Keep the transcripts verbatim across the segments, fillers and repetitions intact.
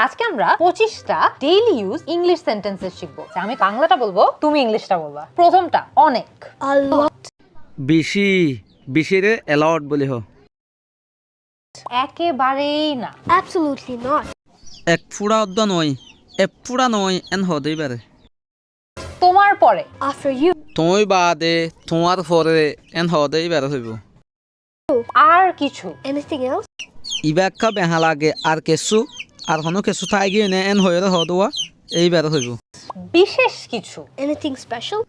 আজকে আমরা পঁচিশটা ডেইলি ইউজ ইংলিশ সেন্টেন্সেস শিখবো। আচ্ছা, আমি বাংলাটা বলবো, তুমি ইংলিশটা বলবা। প্রথমটা, অনেক। A lot. Bicí, bicíre a lot buli hoó. একেবারেই না। Absolutely not. Ek fúça uddúa noói, ek fúça noói, én hoóde íbaré. তোমার পরে। After you. Tuñí baade, tuáñr fore, én hoóde íbaré hoibóu. আর কিছু। Anything else? Ibá ekká behañ lage, ar kessú, ar honó kessú táigiyoi né, én hoiyóre hoóde uá, íbaré hoibóu. বিশেষ কিছু। Anything special?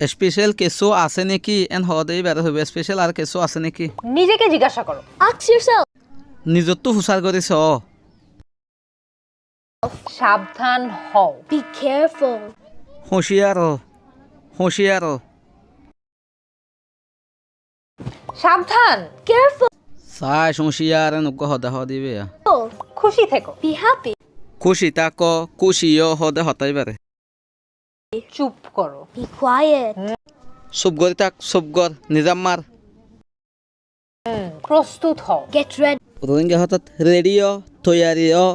Especel kessú asé néki, én hoóde íbaré hoibóu, especel ar kessú asé néki. নিজেকে জিজ্ঞাসা করো। Ask yourself. Nizottú fusár gorí soó. সাবধান হও। Be careful. Húñciyar ó, húñciyar ó. সাবধান। Careful. Sáis, húñciyar, én uggúa hotá hoóde íba. Full. খুশি থেকো। Be happy. Kúci táko, kúci yó hoóde hotá íbaré. চুপ করো। Be quiet. Súp gorí ták, súp gor, nizám mar. হুম, প্রস্তুত হও। Get ready. Rohingya hotát redi ó, toiyari ó,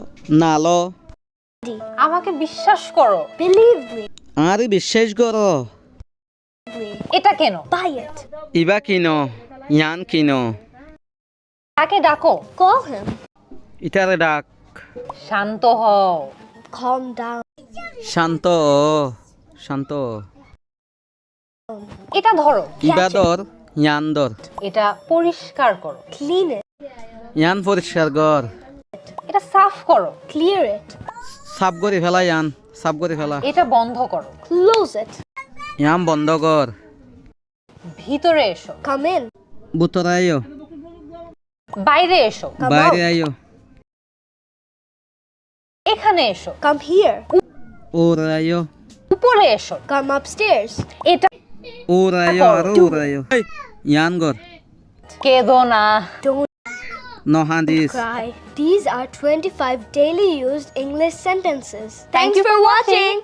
nal ó. Ready. আমাকে বিশ্বাস করো। Believe me. Añáre biccác goró. Me. এটা কেনো? Buy it. Ibá kino, yián kino. তাকে ডাকো। Call him. Ítare dhak. শান্ত হও। Calm down. Cánto ó, cánto ó. এটা ধরো। Ibá dór, yián dór. এটা পরিষ্কার করো। Clean it. Yián foriskar gor. এটা সাফ করো। Clear it. Sáf gorí féla yián, sáf gorí féla. এটা বন্ধ করো। Close it. Yián bondó gor. ভিতরে এসো। Come in. Bútore aiyó. বাইরে এসো। Come out. Baire aiyó. এখানে এসো। Come here. Uore aiyó. উপরে এসো। Come upstairs. এটা Uore aiyó, aró uore aiyó. Ei, yián gor. কেঁদো না। Don't No hañdis. Cry. These are twenty-five daily used English sentences. Thank you for watching.